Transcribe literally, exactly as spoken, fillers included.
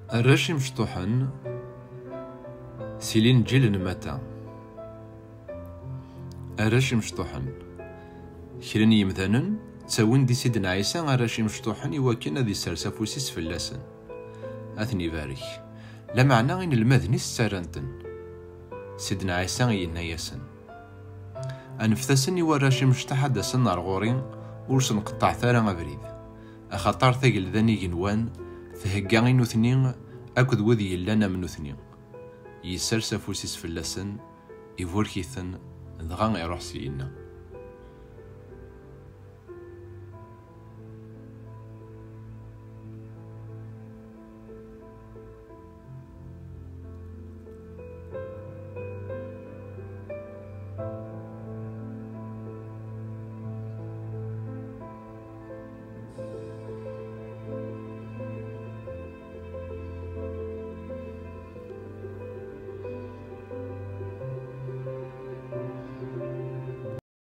Arrac imecṭuḥen, si linǧil n Mata. Arrac imecṭuḥen. Kra n yimdanen ttawin-d i Sidna Ɛisa arrac imecṭuḥen i wakken ad isers afus-is fell-asen, ad ten-ibarek. Lameɛna inelmaden-is ttarran-ten. Sidna Ɛisa yenna-yasen: "Anfet-asen i warrac imecṭaḥ ad d-asen ar ɣur-i, ur sen-qeṭṭɛet ara abrid, axaṭer tagelda n igenwan thegga i nutni akked wid yellan am nutni." Yessers afus-is fell-asen, iburek-iten, dɣa iruḥ syenna.